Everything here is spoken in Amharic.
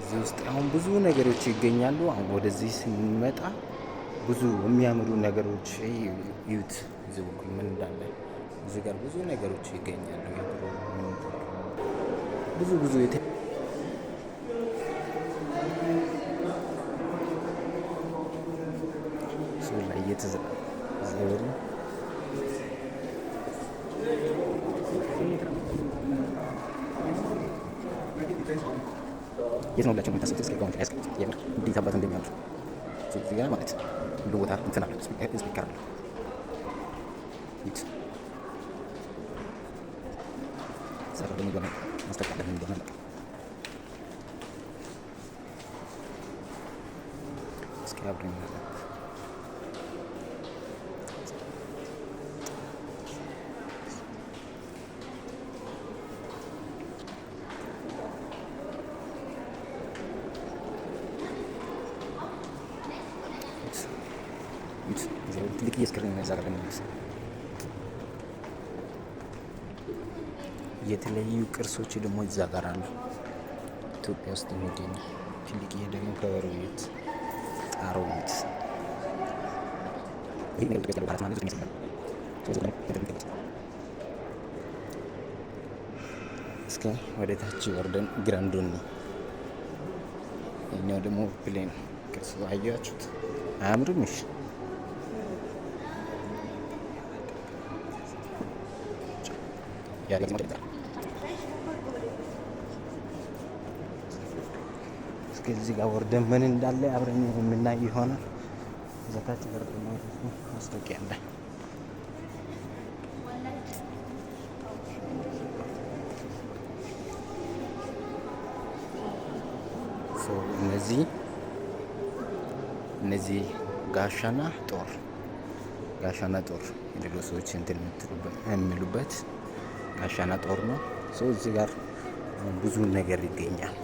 እዚህ ውስጥ አሁን ብዙ ነገሮች ይገኛሉ። አሁን ወደዚህ ስንመጣ ብዙ የሚያምሩ ነገሮች እዩት። እዚህ በኩል ምን እንዳለ፣ እዚህ ጋር ብዙ ነገሮች ይገኛሉ። የድሮ ብዙ ብዙ ላይ እየተዘ የት ነው ብላችሁ የምታስቡት? እስኪ comment ላይ ያስቀምጡት። የምር እንዴት አባቱ እንደሚያምር እዚህ ጋር ማለት ሁሉ ቦታ እንትን አለ፣ speaker አለ። እዩት። እዛ ጋር ደግሞ የሆነ ማስታወቂያ አለ። ምን እንደሆነ አላውቅም። እስኪ አብረን እናያለን። እዩት። ትልቅ screen ነው እዛ ጋር ደግሞ የተለያዩ ቅርሶች ደግሞ እዛ ጋር አሉ። ኢትዮጵያ ውስጥ የሚገኙ ትልቅ፣ ይሄ ደግሞ ከበሮ ቤት ጣሮ ቤት። ይህ ነገር ኢትዮጵያ ውስጥ ያለው ማለት ነው። እስከ ወደ ታች ወርደን ground ኡን ነው። ይኛው ደግሞ plane ቅርስ አያችሁት? አያምርም? እሺ፣ እስከ እዚህ ጋር ወርደን ምን እንዳለ አብረን የምናይ ይሆናል። እዛ ታች ወርደን ማስታወቂያ አለ። እነዚህ ጋሻና ጦር የድሮ ሰዎች እንትን የሚሉበት ጋሻና ጦር ነው። So እዚህ ጋር ብዙ ነገር ይገኛል።